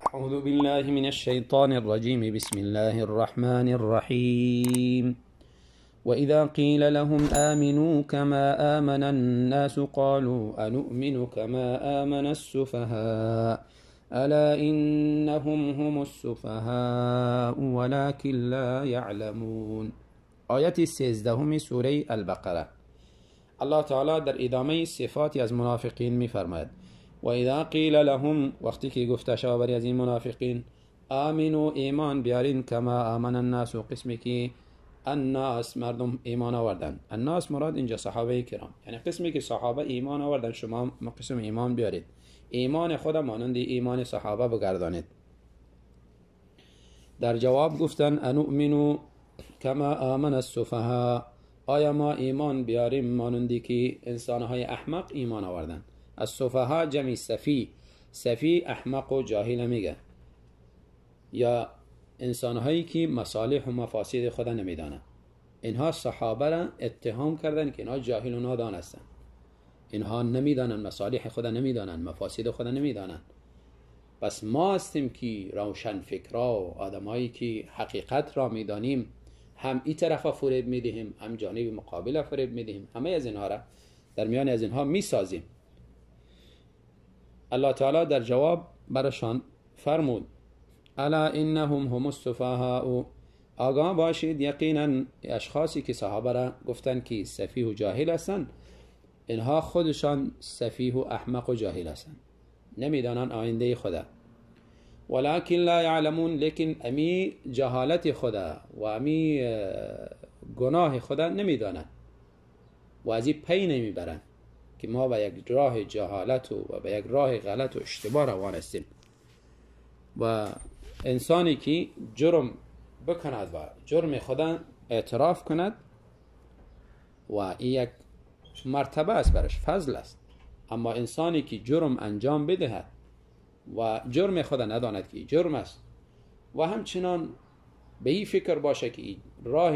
أعوذ بالله من الشيطان الرجيم. بسم الله الرحمن الرحيم. وإذا قيل لهم آمنوا كما آمن الناس قالوا أنؤمن كما آمن السفهاء ألا إنهم هم السفهاء ولكن لا يعلمون. آیت 13 سوره البقره. الله تعالی در ادامه صفاتی از منافقین میفرماید: و اذا قیل لهم، وقتی که گفته شود بر از این منافقین، آمنوا، ایمان بیارین، کما آمن الناس، قسمی که الناس مردم ایمان آوردن. الناس مراد اینجا صحابه کرام، یعنی قسمی که صحابه ایمان آوردن شما قسم ایمان بیارید، ایمان خود مانند ایمان صحابه بگردانید. در جواب گفتن انؤمن کما آمن السفهاء، آیا ما ایمان بیاریم مانندی که انسانهای احمق ایمان آوردن؟ السفهاء جمع سفی، سفی احمق و جاهل میگه، یا انسانهایی که مصالح و مفاسد خود نمیدانند. اینها صحابه را اتهام کردن که اینها جاهل و نادان هستند، اینها نمیدانند، مصالح خود نمیدانند، مفاسد خود نمیدانند. پس ما هستیم که روشن فکرا و آدمایی که حقیقت را میدانیم، هم این طرف فریب میدهیم، هم جانب مقابل فریب میدهیم، همه از اینها را در میان از اینها میسازیم. الله تعالی در جواب برشان فرمود: الا انهم هم السفهاء، آگاه باشید یقینا اشخاصی که صحابه را گفتن که سفیه و جاهل هستند، اینها خودشان سفیه و احمق و جاهل هستند، نمیدانند آینده خدا. ولكن لا يعلمون، لیکن امی جهالت خدا و امی گناه خدا نمیدانند و از این پی نمیبرند که ما به یک راه جهالت و به یک راه غلط و اشتباه روان هستیم. و انسانی که جرم بکند و جرم خدا اعتراف کند و این یک مرتبه است برش، فضل است. اما انسانی که جرم انجام بدهد و جرم خدا نداند که جرم است و همچنان به این فکر باشه که راه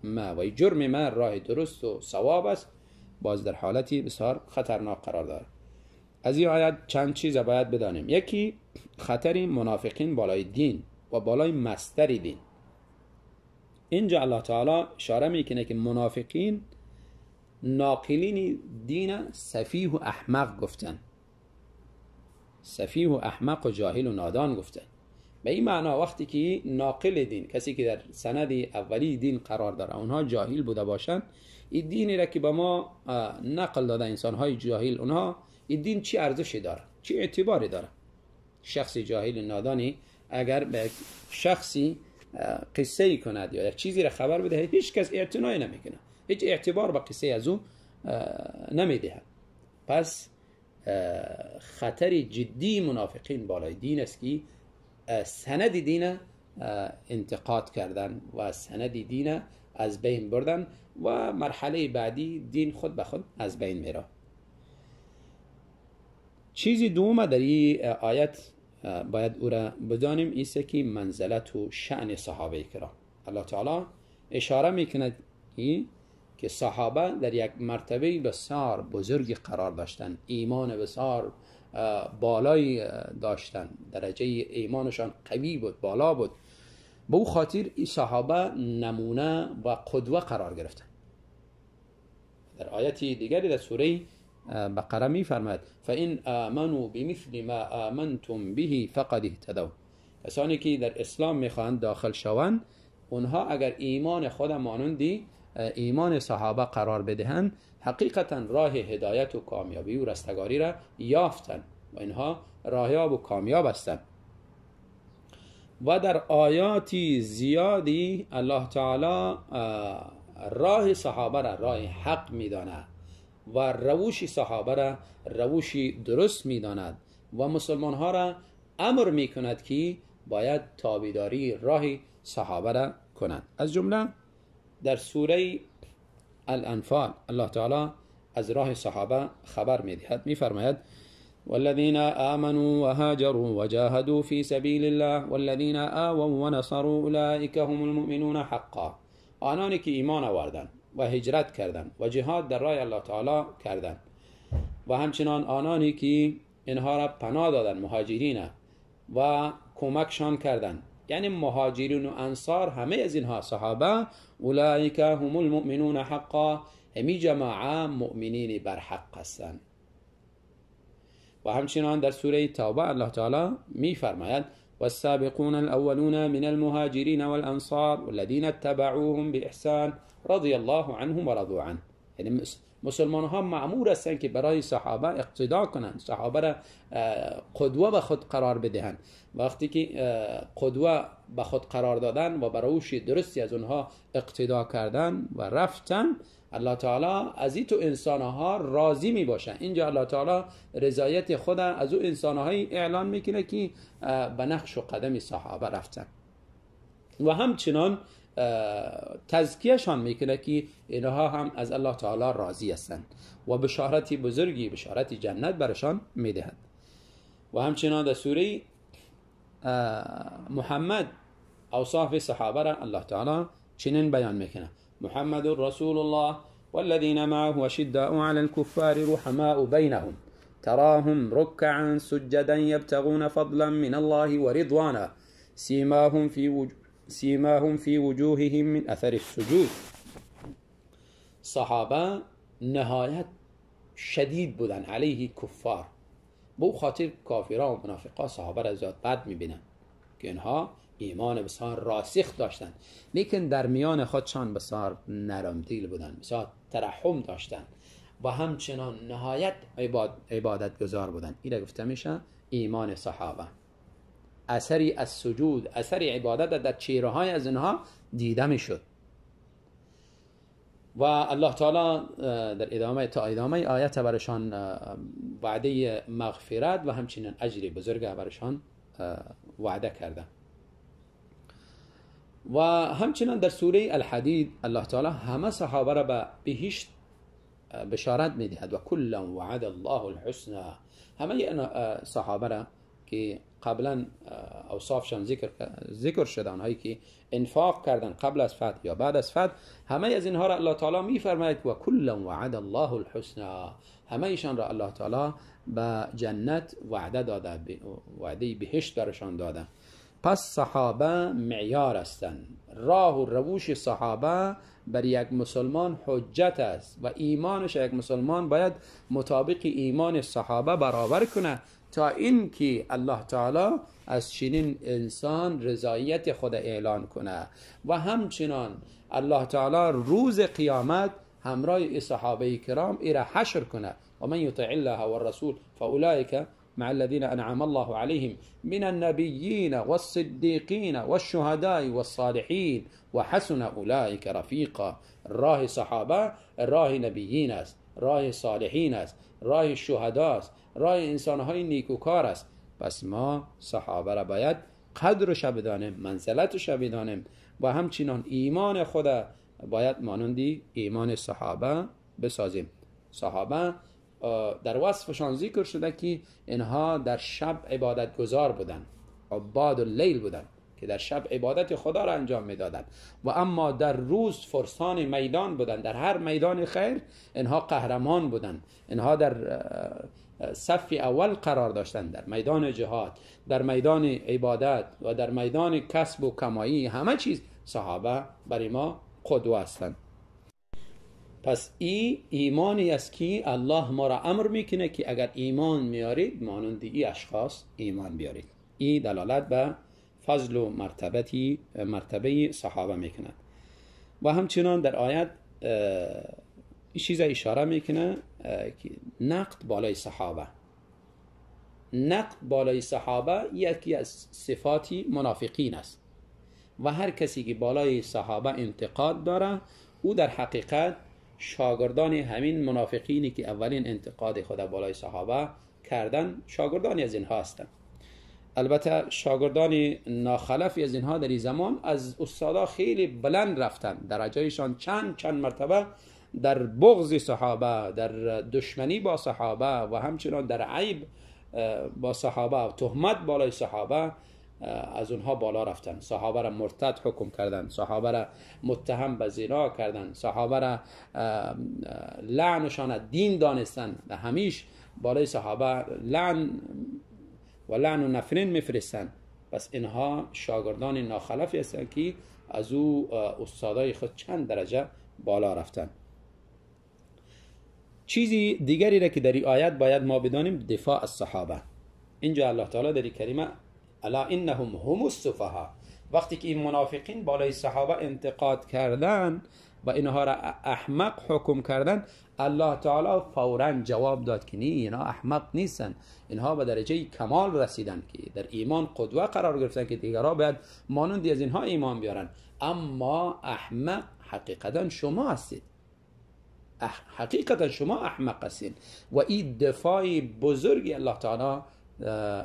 ما و جرم ما راه درست و صواب است، باز در حالتی بسیار خطرناک قرار دارد. از این آیت چند چیز باید بدانیم. یکی خطر منافقین بالای دین و بالای مصدر دین. اینجا الله تعالی اشاره میکنه که منافقین ناقلین دین سفیه و احمق گفتن، سفیه و احمق و جاهل و نادان گفتن. به این معنا وقتی که ناقل دین، کسی که در سند اولی دین قرار داره، اونها جاهل بوده باشند، این دینی را که به ما نقل داده انسانهای جاهل، اونها این دین چی ارزشی داره، چی اعتباری داره؟ شخص جاهل نادانی اگر به شخصی قصه ای کند یا یک چیزی را خبر بده، هیچ کس اعتنایی نمیکنه، هیچ اعتبار به قصه از او نمیده. پس خطر جدی منافقین بالای دین است که سند دین انتقاد کردن و سند دین از بین بردن و مرحله بعدی دین خود به خود از بین میره. چیزی دوم در این آیت باید او را بدانیم ایست که منزلت و شأن صحابه کرام. الله تعالی اشاره میکند که صحابه در یک مرتبه بسیار بزرگ قرار داشتند، ایمان بسیار بالایی داشتند، درجه ایمانشان قوی بود، بالا بود. به او خاطر این صحابه نمونه و قدوه قرار گرفتند. در آیت دیگری در سوره بقره می فرماید: فإن آمنوا بمثل ما آمنتم به فقد اهتدوا. کسانی که در اسلام میخواهند داخل شوند، اونها اگر ایمان خود مانندی ایمان صحابه قرار بدهند، حقیقتا راه هدایت و کامیابی و رستگاری را یافتند و اینها راهیاب و کامیاب هستند. و در آیات زیادی الله تعالی راه صحابه را راه حق میداند و روش صحابه را روش درست میداند و مسلمان ها را امر میکند که باید تابعداری راه صحابه را کنند. از جمله در سوره الانفال الله تعالی از راه صحابه خبر میدهد، میفرماید: والذین آمنوا وهاجروا وجاهدوا في سبیل الله والذین آووا ونصروا اولئک هم المؤمنون حقا. آنانی که ایمان آوردند و هجرت کردند و جهاد در راه الله تعالی کردند و همچنان آنانی که اینها را پناه دادند، مهاجرین، و کمکشان کردند، یعنی مهاجرین و انصار، همه از اینها صحابه، اولئک هم المؤمنون حقا، همی جماعه مؤمنین بر حق هستند. و همچنان در سوره توبه الله تعالی می فرماید والسابقون الأولون من المهاجرين والأنصار والذين اتبعوهم بإحسان رضي الله عنهم ورضوا عنه. یعنی مسلمان ها مأمور هستند که برای صحابه اقتدا کنند، صحابه را قدوه به خود قرار بدهند. وقتی که قدوه به خود قرار دادن و برای درستی از اونها اقتدا کردن و رفتن، الله تعالی از این تو انسان ها راضی می باشه. اینجا الله تعالی رضایت خود از او انسان های اعلان میکنه که به نقش و قدم صحابه رفتن و همچنان تزکیهشان میکنه که اینها هم از الله تعالی راضی هستند و بشارت بزرگی، بشارت جنت برشان میدهد. و همچنان در سوره محمد اوصاف صحابه را الله تعالی چنین بیان میکنه: محمد رسول الله والذين معه أشداء على الكفار رحماء بينهم تراهم ركعا سجدا يبتغون فضلا من الله ورضوانا سيماهم في وجوههم من أثر السجود. صحابه نهایت شدید بودن علیه کفار، به خاطر کافران و منافقا صحابه را زیاد بد میبینن که اینها ایمان بسیار راسخ داشتند، لیکن در میان خودشان بسیار نرم دل بودند، بسیار ترحم داشتند و همچنان نهایت عبادت گزار بودند. این گفته میشه ایمان صحابه، اثری از سجود، اثر عبادت در چهره های از اینها دیده میشد. و الله تعالی در ادامه تا ادامه آیت برشان وعده مغفرت و همچنین اجر بزرگ برشان وعده کرده. و همچنان در سوره الحدید الله تعالی همه صحابه را به بهشت بشارت میدهد و کلا وعد الله الحسنى. همه این صحابه را که قبلا اوصافشان ذکر شده، آنهایی که انفاق کردن قبل از فتح یا بعد از فتح، همه از اینها را الله تعالی میفرماید و کلا وعد الله الحسنى، همه ایشان را الله تعالی به جنت وعده داده، وعده بهشت برشان داده. پس صحابه معیار هستند، راه و روش صحابه بر یک مسلمان حجت است و ایمانش یک مسلمان باید مطابق ایمان صحابه برابر کنه تا اینکه الله تعالی از چنین انسان رضایت خود اعلان کنه. و همچنان الله تعالی روز قیامت همراه صحابه کرام ایره حشر کنه و من یطع الله والرسول فاولئک مع الذين أنعم الله عليهم من النبيين والصديقين والشهداء والصالحين وحسن أولئك رفيقا. راه صحابه راه نبیین است، راه صالحین است، راه شهدا است، راه انسانهای نیکوکار است. پس ما صحابه را باید قدرش بدانیم، منزلتش بدانیم و همچنان ایمان خود باید مانندی ایمان صحابه بسازیم. صحابه در وصفشان ذکر شده که اینها در شب عبادت گزار بودند، عباد اللیل بودند که در شب عبادت خدا را انجام میدادند و اما در روز فرسان میدان بودند. در هر میدان خیر اینها قهرمان بودند، اینها در صف اول قرار داشتند، در میدان جهاد، در میدان عبادت و در میدان کسب و کمایی، همه چیز صحابه برای ما قدوه هستند. پس ای ایمانی است که الله ما را امر میکنه که اگر ایمان میارید مانند ای اشخاص ایمان بیارید. ای دلالت به فضل و مرتبه صحابه میکند. و همچنان در آیت این چیز اشاره میکنه که نقد بالای صحابه، نقد بالای صحابه یکی از صفات منافقین است و هر کسی که بالای صحابه انتقاد داره او در حقیقت شاگردان همین منافقینی که اولین انتقاد خود بالای صحابه کردن، شاگردانی از اینها هستند. البته شاگردان ناخلفی از اینها در این زمان از استادا خیلی بلند رفتن، درجهشان چند مرتبه در بغض صحابه، در دشمنی با صحابه و همچنان در عیب با صحابه و تهمت بالای صحابه از اونها بالا رفتن. صحابه را مرتد حکم کردن، صحابه را متهم به زنا کردن، صحابه را لعنشان دین دانستن و همیش بالای صحابه لعن و لعن و نفرین میفرستن. پس اینها شاگردان ناخلفی هستند که از او استادای خود چند درجه بالا رفتن. چیزی دیگری را که در این آیت باید ما بدانیم، دفاع از صحابه. اینجا الله تعالی در این کلمه الا انهم هم السفهاء، وقتی که این منافقین بالای صحابه انتقاد کردن و اینها را احمق حکم کردن، الله تعالی فورا جواب داد که نه، اینها احمق نیستن، اینها به درجه کمال رسیدن که در ایمان قدوه قرار گرفتن که دیگرها باید مانند از اینها ایمان بیارن. اما احمق حقیقتا شما هستید، حقیقتا شما احمق هستید. و این دفاع بزرگی الله تعالی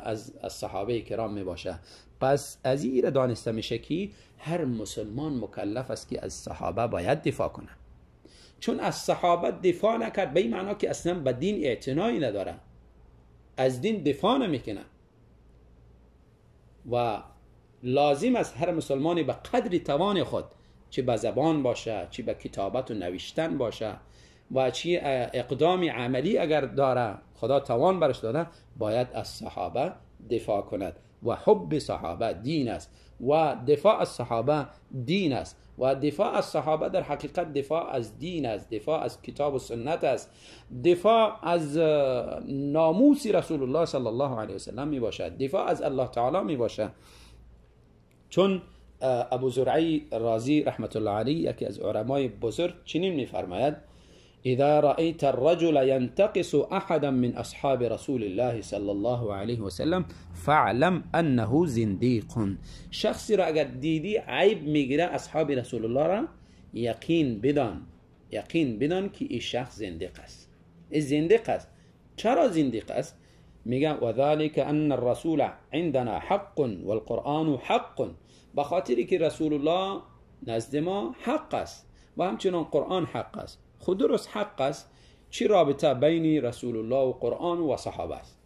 از صحابه کرام می باشه. پس از این دانسته میشه که هر مسلمان مکلف است که از صحابه باید دفاع کنه. چون از صحابه دفاع نکرد به این معنا که اصلا به دین اعتنایی نداره، از دین دفاع نمیکنه. و لازم است هر مسلمانی به قدر توان خود، چه به زبان باشه، چه به کتابت و نوشتن باشه و چه اقدام عملی اگر داره، خدا توان برش داده، باید از صحابه دفاع کند. و حب صحابه دین است و دفاع از صحابه دین است و دفاع از صحابه در حقیقت دفاع از دین است، دفاع از کتاب و سنت است، دفاع از ناموس رسول الله صلی الله علیه وسلم می باشد، دفاع از الله تعالی می باشد. چون ابو زرعی رازی رحمت الله علیه یکی از علمای بزرگ چنین می فرماید: اذا رأيت الرجل ينتقص احدا من اصحاب رسول الله صلى الله عليه وسلم فاعلم انه زنديق. شخصی را اگر دیدی عیب میگیره اصحاب رسول الله را، یقین بدان، یقین بدان که این شخص زندیق است. این زندیق است. چرا زندیق است؟ میگه و ذلك ان الرسول عندنا حق والقرآن حق، به خاطری که رسول الله نزد ما حق است و همچنان قرآن حق است. خود درست حق است. چی رابطه بین رسول الله و قرآن و صحابه است؟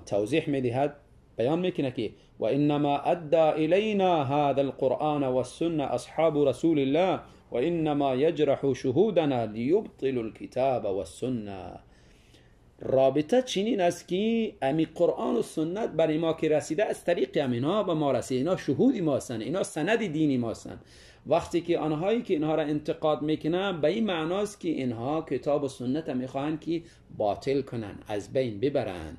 توضیح میدهد، بیان میکنه که و انما ادى الینا هذا القرآن والسنة اصحاب رسول الله و انما یجرح شهودنا لیبطلوا الكتاب والسنة. رابطه چنین است که امی قرآن و سنت برای ما که رسیده از طریق اینها به ما رسیده، اینا شهود ما هستند، اینا سند دینی ما هستند. وقتی که آنهایی که اینها را انتقاد میکنن به این معناست که اینها کتاب و سنت میخواهند که باطل کنن، از بین ببرن.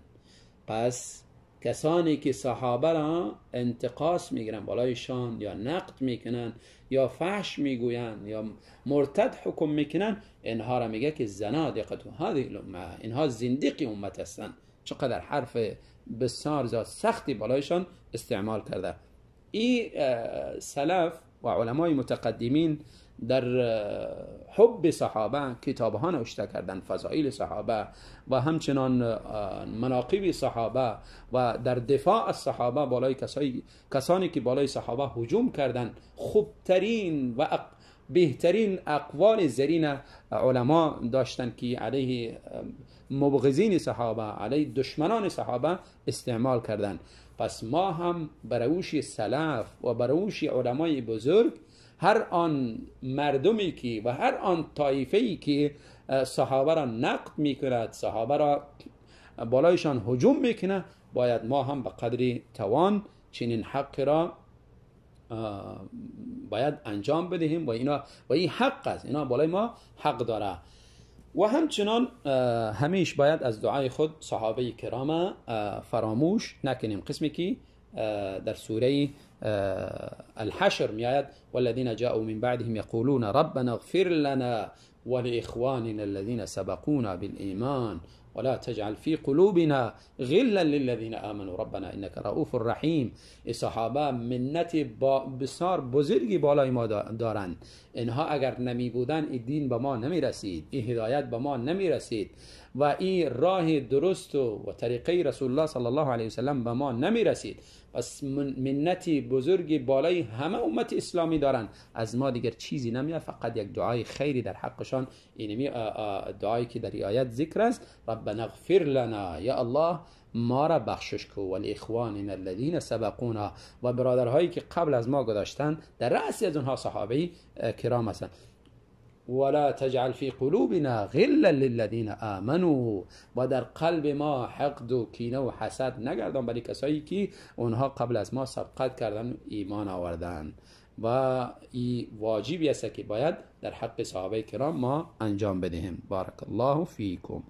پس کسانی که صحابه را انتقاص میگیرن بالایشان یا نقد میکنن یا فحش میگوین یا مرتد حکم میکنن، اینها را میگه که زنادقه هذه الامه، اینها زندیق امت هستند. چقدر حرف بسیار زیاد سختی بالایشان استعمال کرده. این سلف و علمای متقدمین در حب صحابه کتابها نوشته کردن، فضائل صحابه و همچنان مناقب صحابه و در دفاع از صحابه بالای کسانی که بالای صحابه هجوم کردن، خوبترین و بهترین اقوال زرین علما داشتن که علیه مبغضین صحابه، علیه دشمنان صحابه استعمال کردن. پس ما هم بروش سلف و بروش علمای بزرگ هر آن مردمی که و هر آن طایفه‌ای که صحابه را نقد میکند، صحابه را بالایشان هجوم میکنه، باید ما هم به قدر توان چنین حق را باید انجام بدهیم و اینا و این حق است، اینا بالای ما حق داره. و همچنان همیش باید از دعای خود صحابه کرام فراموش نکنیم. قسمی که در سوره الحشر میآید والذین جاءوا من بعدهم یقولون ربنا اغفر لنا ولإخواننا الذين سبقونا بالإيمان ولا تجعل في قلوبنا غلا للذين آمنوا ربنا إنك رؤوف رحیم. صحابه منت بسیار بزرگی بالای ما دارند. اینها اگر نمی بودن این دین به ما نمی رسید، این هدایت به ما نمی رسید و این راه درست و طریقه رسول الله صلی الله علیه وسلم به ما نمی رسید. پس منت بزرگی بالای همه امت اسلامی دارند. از ما دیگر چیزی نمیاد، فقط یک دعای خیری در حقشان، اینمی دعایی که در آیت ذکر است، ربنا اغفر لنا، یا الله ما را بخشش کو، ولاخواننا الذین سبقونا، و برادرهایی که قبل از ما گذاشتن، در رأس از اونها صحابه کرام هستند. ولا تجعل في قلوبنا غلا للذین آمنوا. و در قلب ما حقد و کینه و حسد نگردان برای کسایی که اونها قبل از ما سبقت کردن و ایمان آوردن. و این واجبی است که باید در حق صحابه کرام ما انجام بدهیم. بارک الله فیکم.